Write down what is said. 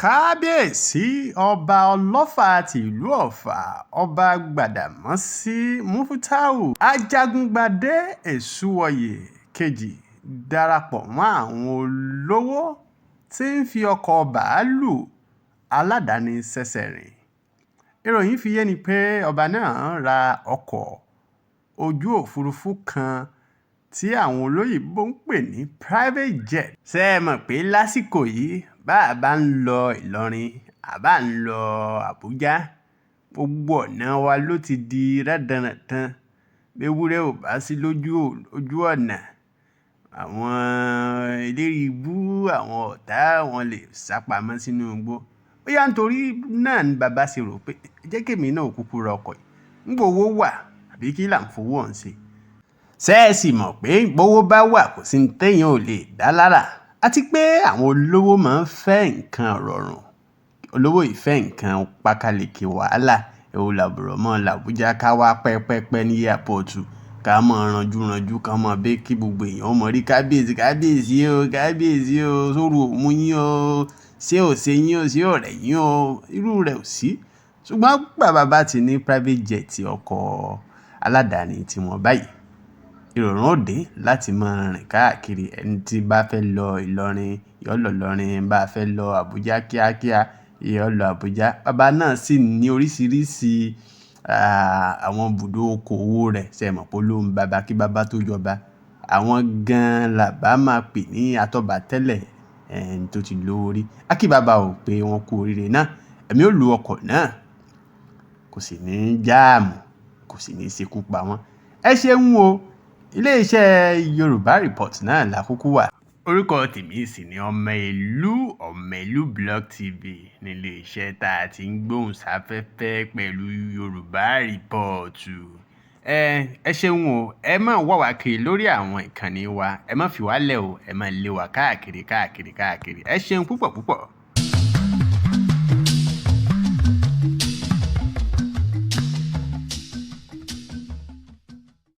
Kábíyèsí ọba Ọlọ́fà tìlú Ọfà, Ọba Gbàdàmọ́sí Mufútáù Ajagungbadé Èsúwọ̀yé Kejì darapọ̀ mọ́ àwọn olówó tí ń fi ọkọ̀ báàlúù aládàáni ṣẹ̀ṣẹ̀ rìn. Ìròyìn fi yé ni pé ọba náà ra ọkọ̀ ojú òfurufú kan tí àwọn olóyìnbó ń pè ní private jet. Ṣé ẹ mọ̀ pé lásìkò yìí, bá a bá ń lọ Ìlọrin, a bá ń lọ Àbújá, gbogbo ọ̀nà wa ló ti di rándanràndan. Béwúrẹ́ ò bá sí lójú ọ̀nà, àwọn eléríbú, àwọn ọ̀tá wọn lè sá pamọ́ sínú igbó. Bóyá nítorí náà ni bàbá ṣe rò pé jẹ́ kí èmi náà kúkú ra ọkọ̀ yìí. Nígbà owó wà, àbí kí là ń fowó ọ̀hún ṣe? Ṣé ẹ sì mọ̀ pé bówó bá wà kò sí ní téèyàn ò lè dá lára? Àti pé àwọn olówó máa ń fẹ́ nǹkan rọrùn. Olówó ì fẹ́ nǹkan pákáleke wàhálà. Èwo làbùrọ̀ mọ́ l'Àbújá ká wá pẹ́pẹ́pẹ́ ní airport, ká mọ́ ranjú ranjú, ká mọ̀ bí kí gbogbo èèyàn ó mọ̀ rí kábíyèsí, kábíyèsí o, kábíyèsí o, sóru ò mú yín o, ṣé ò ṣe yín o, ṣé ò rẹ̀ yín o, irú rẹ̀ ò sí. Ṣùgbọ́n gbà bàbá ti ní private jet ọkọ̀ aládàáni tí wọ́n báyìí, ìrọ̀rùn ó dé láti máa rìn káàkiri. Ẹni tí bá fẹ́ lọ Ìlọrin, yóò lọ Ìlọrin, bá fẹ́ lọ Àbújá kíákíá, yóò lọ Àbújá. Bàbá náà sì ní oríṣiríṣi, àwọn ibùdó okoòwò rẹ̀. Ṣé ẹ mọ̀ pé olóhùn bàbá kí bàbá tó jọba. Àwọn gan-an làbá máa pè ní atọ́ba tẹ́lẹ̀, ẹni tó ti lówó rí. A kí bàbá ò pé wọ́n kú oríire náà. Ẹ̀mí ó lu ọkọ̀ náà, kò sì ní jáàmù, kò sì ní ṣekú pa wọ́n. Ẹ ṣeun o. Ilé iṣẹ́ Yorùbá Report náà là kúkú wà. Orúkọ tèmi sì ni ọmọ ìlú, ọmọ ìlú Blog TV nílé iṣẹ́ tá a ti ń gbóhùn sáfẹ́fẹ́ pẹ̀lú Yorùbá Report. Ẹ ṣeun o. Ẹ má wá wá kiri lórí àwọn ìkànnì wa. Ẹ má fi wá lẹ̀ o. Ẹ má lé wa káàkiri, káàkiri, káàkiri. Ẹ ṣeun púpọ̀ púpọ̀.